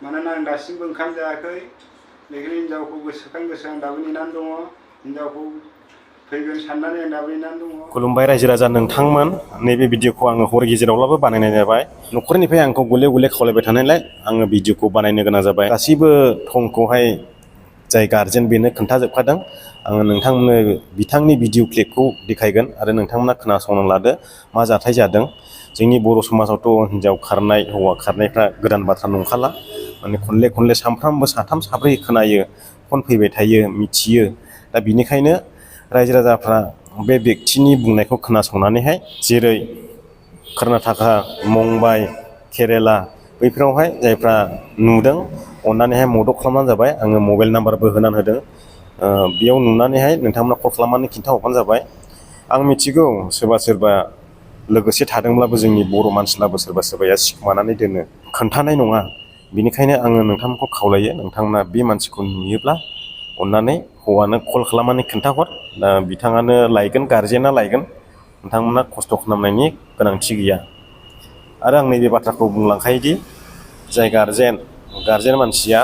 मानोना आं दासिमबो ओंखाम जायाखै। बेखायनो हिनजावखौ गोसोखां दाबो नेनानै दङ। हिनजावखौ फैगोन साननानै आं दाबो नेनानै दङ। खुलुमबाय रायजो राजा नोंथांमोन, नैबे भिडिअखौ आङो हर गेजेरावब्लाबो बानायनाय जाबाय। न'खरनिफ्राय आंखौ गले गले खावलायबाय थानायलाय आङो भिडिअखौ बानायनो गोनां जाबाय। गासैबो थंखौहाय जाय गारजेन बेनो खोन्थाजोबखादों। आङो नोंथांमोननो बिथांनि भिडिअ क्लिपखौ देखायगोन आरो नोंथांमोना खोनासंना लादो मा जाथाय जादों। जोंनि बर' समाजावथ' हिनजाव खारनाय हौवा खारनायफ्रा गोदान बाथ्रा नंखाला। माने खनले सानफ्रामबो साथाम साब्रै खोनायो, फन फैबाय थायो, मिथियो। दा बिनिखायनो रायजो राजाफ्रा बे बेक्तिनि बुंनायखौ खोनासंनानैहाय, जेरै कर्नाटका, मुम्बाइ, केरेला बैफोरावहाय जायफ्रा नुदों अननानैहाय मदद खालामबानो जाबाय। आङो मबाइल नाम्बारबो होनानै होदों। बेयाव नुनानैहाय नोंथांमोना कल खालामनानै खिन्थाहरबानो जाबाय। आं मिथिगौ सोरबा लोगोसे थादोंब्लाबो जोंनि बर' मानसिब्लाबो सोरबा सोरबाया सिखोमानानै दोनो, खोन्थानाय नङा। बिनिखायनो आङो नोंथांमोनखौ खावलायो, नोंथांमोना बे मानसिखौ नुयोब्ला अननानै हौवानो कल खालामनानै खिन्थाहर। दा बिथाङानो लायगोन, गारजेना लायगोन। नोंथांमोना खस्थ' खालामनायनि गोनांथि गैया। आरो आं नैबे बाथ्राखौ बुंलांखायोदि जाय गारजेन मानसिया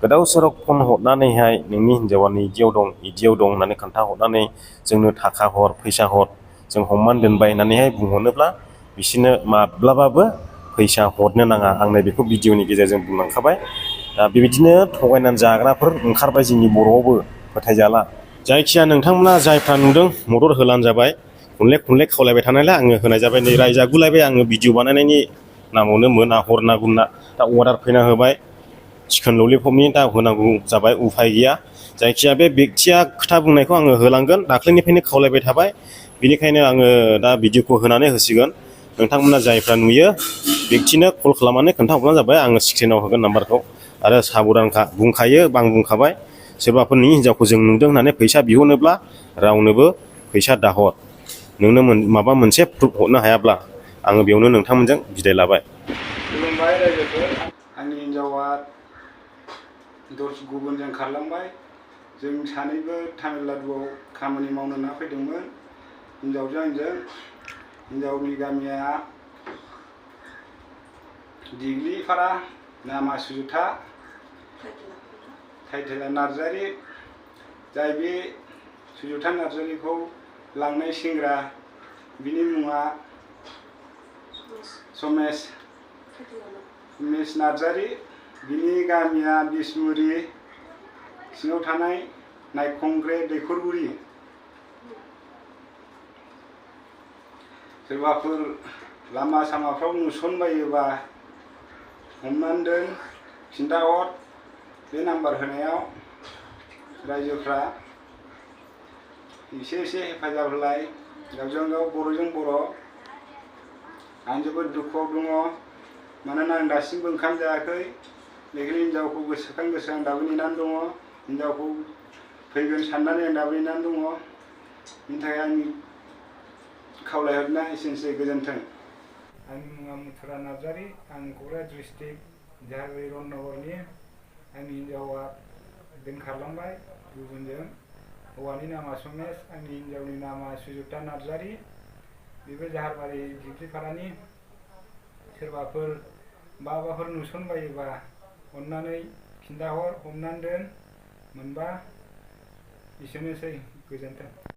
गोदाव सोराव फन हरनानैहाय नोंनि हिन्जावा नैदियाव दं बिदियाव दं होननानै खोन्थाहरनानै जोंनो थाखा हर, फैसा हर, जों हमनानै दोनबाय होननानैहाय बुंहरनोब्ला बिसोरनो माब्लाबाबो फैसा हरनो नाङा। आंनो बेखौ भिडिअनि गेजेरजों बुंलांखाबाय। दा बेबायदिनो थगायनानै जाग्राफोर ओंखारबाय जोंनि बर'आवबो, फोथायजाला। जायखिया नोंथांमोना जायफ्रा नुदों मदद होलानो जाबाय। खनले खावलायबाय थानायलाय आङो होनाय जाबाय। नै रायजागुलायबाय आङो भिडिअ बानायनायनि नामावनो मोना हरना गुरना। दा अर्डार फैना होबाय चिकेन ललिपपनि, दा होनांगौ जाबाय, उफाय गैया। जायखिया बे बेक्तिया खोथा बुंनायखौ आङो होलांगोन। दाख्लैनिफ्रायनो खावलायबाय थाबाय। बिनिखायनो आङो दा भिडिअखौ होनानै होसिगोन। नोंथांमोना जायफ्रा नुयो बेक्तिनो कल खालामनानै खोन्थाहरबानो जाबाय। आङो स्क्रिनाव होगोन नाम्बारखौ। आरो साबधानखा, बुंखायो आं बुंखाबाय, सोरबाफोर नोंनि हिन्जावखौ जों नुदों होननानै फैसा बिहरनोब्ला रावनोबो फैसा दाहर। नोंनो माबा मोनसे प्रुफ हरनो हायाब्ला आङो बेयावनो नोंथांमोनजों बिदाय लाबाय। खुलुमबाय रायजोफोर। आंनि हिन्जावा गुबुनजों खारलांबाय। जों सानैबो तामिलनाडुआव खामानि मावनो होनना फैदोंमोन, हिन्जावजों आंजों। हिन्जावनि गामिया दिग्लिपारा, नामा सुजुथा, टाइटेला नार्जारि। जाय बे सुजुथा नार्जारिखौ लांनाय सेंग्रा, बिनि मुङा समेश नार्जारि। बिनि गामिया बिसमुरि सिङाव थानाय नायखंग्रे दैखरगुरि। सोरबाफोर लामा सामाफ्राव नुसनबायोबा हमनानै दोन, खिन्थाहर। बे नाम्बार होनायाव रायजोफ्रा एसे हेफाजाब होलाय, गावजों गाव, बर'जों बर'। आं जोबोद दुखुआव दङ, मानोना आं दासिमबो ओंखाम जायाखै। बेखायनो हिन्जावखौ गोसोखां दाबो नेनानै दङ। हिन्जावखौ फैगोन साननानै आं दाबो नेनानै दङ। बिनि थाखाय आंनि खावलायहरनाया एसेनोसै, गोजोन्थों। आंनि मुङा मथुरा नार्जारि। आं क'क्राझार डिस्ट्रिक्ट झारबारि रननगरनि। आंनि हिन्जावा दोनखारलांबाय गुबुनजों। हौवानि नामा समेश, आंनि हिन्जावनि नामा सुजुथा नार्जारि। बेबो झारबारि दिग्लिपारानि। सोरबाफोर माबाफोर नुसनबायोबा अननानै खिन्थाहर, हमनानै दोन। मोनबा एसेनोसै, गोजोन्थों।